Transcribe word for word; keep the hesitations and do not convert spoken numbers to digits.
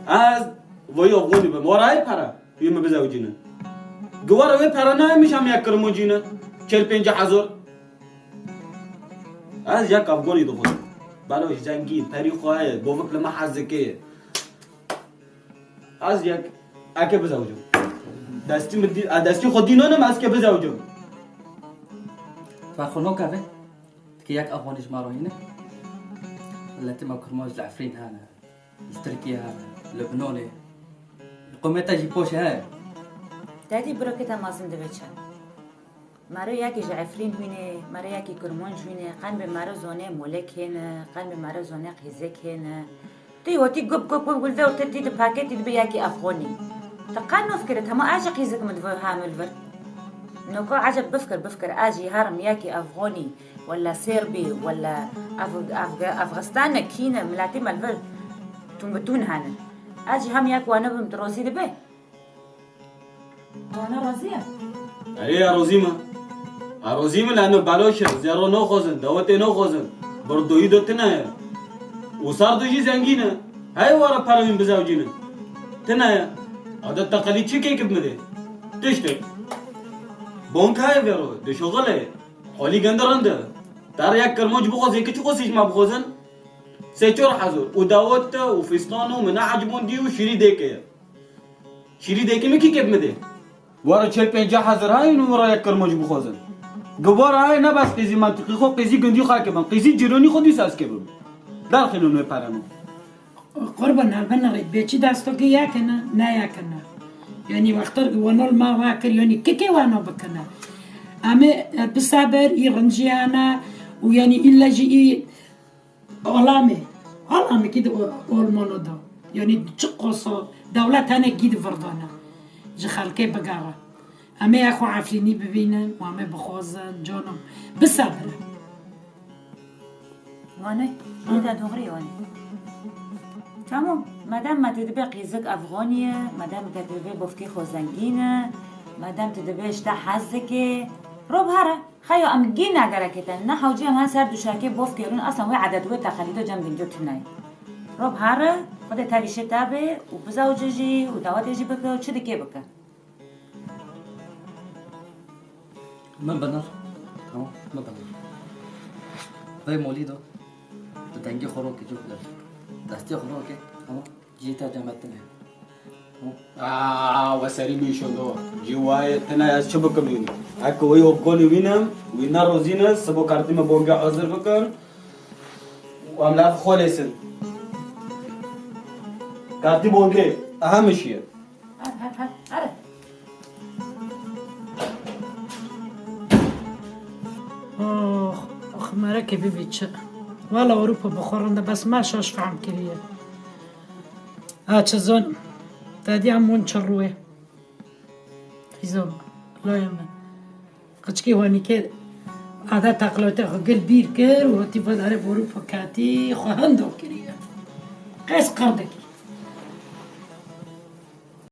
Ez vayî Afganî bim. Wara wê pere wê min bizewicîne. Gi wara wê pere nayê min şam yek kirmuncîne. Çel pêncî hezor. Ez yek Afganî dixwazim. Belaş, zengîn, perî xwe heye, bovik li me hez dike. Ez yek eke bizewicim. Destî min dî, ez destî xwe dî nanim, ez ke bizewicim. Ferqo nake vê. Tikê yek Afganî ji me re hîne. Miletê me kurmanc li Efrîn hene. Ji Tirkiye hene. Lubnanê. Qomê te jî poş e. Dadî biro kê te mezin dibe çend. Mero yekî ji Efrîn hîne, mero yekî kurmanc hîne, qenbê mero zonê molek hêne, qenbê mero zonê qîzek hêne. Tu yotî gup gup gup gulve û te tî di paketî dibe yekî Afganî. Te qe nûf kire, hema ez jî qîzik min dive ha min li vir. Noko eceb bifkir, bifkir, ez jî herim yekî Afganî, wela Serbî, wela Af-, Afga-, Afxistane kîne, miletî me li vir tûn bi tûn hene. Ez jî hem yek wane bim, tu rozî dibe. Wana razî ye? Erê ya rozî me. A rozî me lano baloş e, zero naxwazin, dawetê naxwazin. Birdoyî do tine ye. Û sar do jî zengîn e. Hey wara pere wîn bizewcînin. Tine ye. Adet teqelî çi kêkib mi dê? Tiştek. Bank heye vero, di şoxil e. Holî gende rende. Dar yek kirmanc bixwazê ki çi xwazî ji me bixwazin? Sê çar hezar. Û dawet te û fîstan û min neecibûn dî û şîrî dêke ye. Şîrî dêkî min kî kêb min dê? Wara çel pêncî hezar hayî û wara yek kirmanc bixwazin. Gi wara hayê ne bes qîzî mentiqî xwe, qîzî gundî xwe kibin. Qîzî cîronî xwe dîsa ez kêbim. Derxînin wê pere min. Qurban, ev binirî bêçî destokê yekine, ne yekine. Yanî wextar ki wano li ma wa kir, yanî kikê wano bikine. Em ê, e, bi sebir î rinciyane û yanî îlle jî î Olamê, olamekî di o-, olmano da. Yanî çi qoso dewlet hene gî di virdana. Ji xelkê bigere. Em ê xwe Efrînî bibînin û em ê bixwazin, canim. Bisebirin. Wane, yê te doğrî wane. Tamam, madem me te dibe qîzik Afganî ye, madem te dibe bofkê xwe zengîn e, madem te dibe ji te hez dike, ro bihare. Xeyo em gî ne gerekê te, ne hewcî em her ser duşakê bof kêrûn, aslan wê edet wê teqelîdo cem gindî tune ye. Rob here, Xwedê tevî şê te bê û bizewce jî û dawetê jî bike û çi dikê bike. Min binir. Tamam, min binir. Vey molî do. Tu dengê xwe rokê cû bile. Destê xwe rokê. Tamam. Cî te cemetine. Aa, we serî min şondo. Cî waye tine ez çi bikim yûnî? Eke wî opkonî wînim, wî nerozîne, sibo kartî me bongê hazir bikin. Û em li hev xwe lêsin. Kartî bongê, ehe min şiye. Her, her, her, her. Ox, ox, merekê bibî çi? Wala Ewropa bi xwe rinde, bes me şaş fehm kiriye. Ha, çi zon, te dî em hûn çi rûyê. Xîzo, loya min. Qiçkî wanîkê ada teqlotê xwe gil bîr kir û hotî va dare Ewropa katî xwe hendo kiriye. Qes qerdekî.